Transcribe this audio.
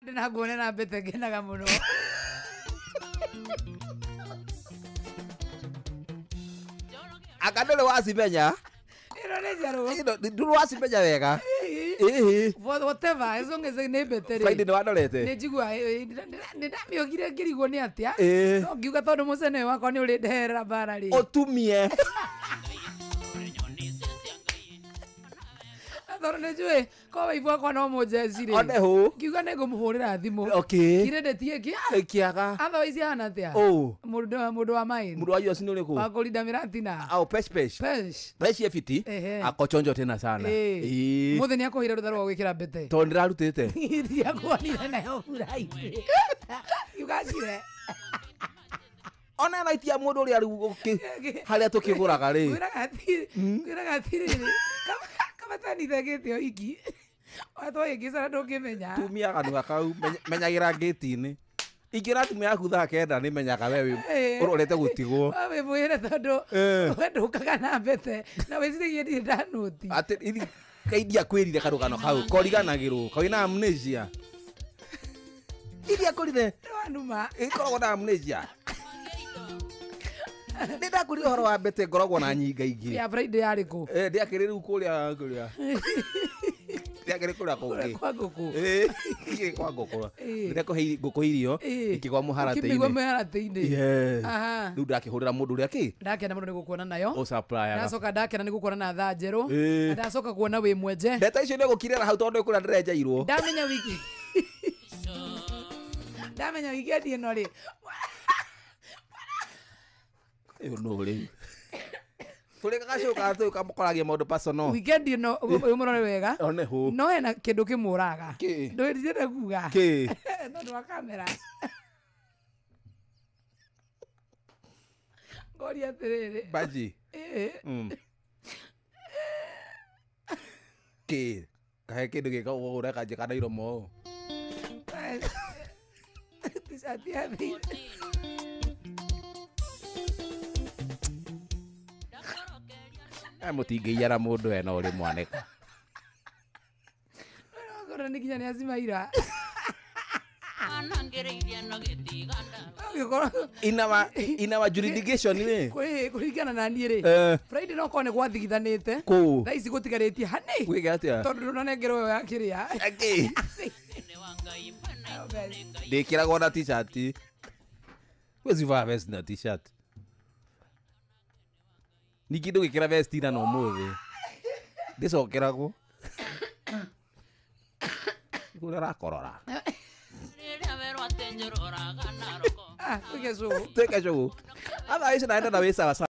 Ndina nguone na mbete ngenaga muno. Anga ndũrĩ wacimenya. Ĩno nĩ njerũ. Ĩno ndũrĩ wacimenya wega. Ĩhĩ. Whatever, as long as nĩ mbete rĩ. Friday nĩ wandorete. Nĩ njigua nĩ ndamĩogire ngĩrigwo nĩ atĩa. Ĩĩ. No ngiuga tondũ mũcene ũyũ wakwa nĩ ũrĩ ndeherera mbara rĩ. Ũtumie. Tondũ nĩ njũĩ ko waibu wakwa no mũnjeci rĩ. One hũ. Ngiuga nĩ ngũmũhũrĩra thimũ. Okay. Ngire ndĩtie kĩa. Kĩaga. Otherwise ihana atĩa? Ũ. Mũndũ wa maĩ. Mũndũ wa US nĩ ũrĩkũ? Wa kũrinda mĩratina. Au pesh pesh. Pesh. Pesh ye fiti. Ehe. Akochonjo tena sana. Ĩĩ. Ĩĩ. Mũthĩ nĩ akũheire rũtha rwa gwĩkĩra mbete. Tondũ ndĩrarutĩte. Ndiakuonire nayo mbura-inĩ. Yugacire. Ona naitia mũndũ ũrĩa rĩu harĩa tũkĩgũraga rĩ. Ngwĩraga atĩrĩrĩ, kaba tanithagĩte o iki. Watwagĩkĩcara ndũngĩmenya. Tumia kanua kau menyagĩra ngĩti-inĩ. Ingĩra thimũ yaku thaa kenda nĩ menyaga we ũrorete gũtigwo. Wĩmwĩre tondũ we ndũkaga na mbete na wĩciragia ndirĩ ndanũti. Atĩ kai ndiakwĩrire karũgano kau koriganagĩrwo kau ina amnesia. Ndiakwĩrire. Nĩwanuma. Ĩkoragwo na amnesia. Nĩ ndakwĩrire ũhoro wa mbete ngoragwo na nyinga ingĩ. Ya Friday yarĩ kũ? Ndiakĩrĩ rĩu kũrĩa kũrĩa. Ndiakĩrĩ kũrĩa kũngĩ. Kwa ngũkũ. Ĩĩ, kwa ngũkũ. Ndĩrekũhe ngũkũ irio ikĩgwa mũharatĩ-inĩ. Ikĩmĩgwa mũharatĩ-inĩ. Yes. Aha. Rĩu ndakĩhũrĩra mũndũ ũrĩa kĩ? Ndakena mũno nĩ gũkuona nayo. Ũ supplier. Ndacoka ndakena nĩ gũkuona na thaa njerũ. Na ndacoka kuona wĩ mwenje. Ndeta icio nĩ gũkirĩra hau tondũ kũrĩa ndĩrenjeirwo. Ndamenya wiki. Ndamenya wikendi ĩno rĩ. Ĩyo no rĩu. Tũrĩ gacũka tũkamũkoragia maũndũ personal. Weekend ĩno ũmũrore wega. One hũ. No hena kĩndũ kĩmũraga. Kĩ? Ndũrĩte kuga. Kĩ? Tondũ wa kamera. Ngoria atĩrĩrĩ. Baji. Ĩĩ. Kĩ? Kahe kĩndũ gĩkagwo ũreka na iromo. T-shirt ya thĩ. Mũtingĩiyara mũndũ ena ũrĩ mwaneka. Ngorwo nĩ nginya nĩ acimaira. In our jurisdiction rĩ. Kũringana na niĩ rĩ. Friday no korwo nĩ gwathigithanĩte. Kũ? Thaa ici gũtigarĩtie hanĩ. Gwĩke atĩa? Tondũ ndũnanengerwo ĩyo ya kĩrĩa. Akĩ? Ndĩkĩragwo na t-shirt. Huwezi vaa vest na t-shirt. Ningĩ ndũgĩkĩra vest ira na ũmũthĩ. Ndĩcokeragwo. Kũrĩa ũrakorora. Twĩke cũgũ. Twĩke cũgũ. Otherwise naenda na wĩ sawa sawa.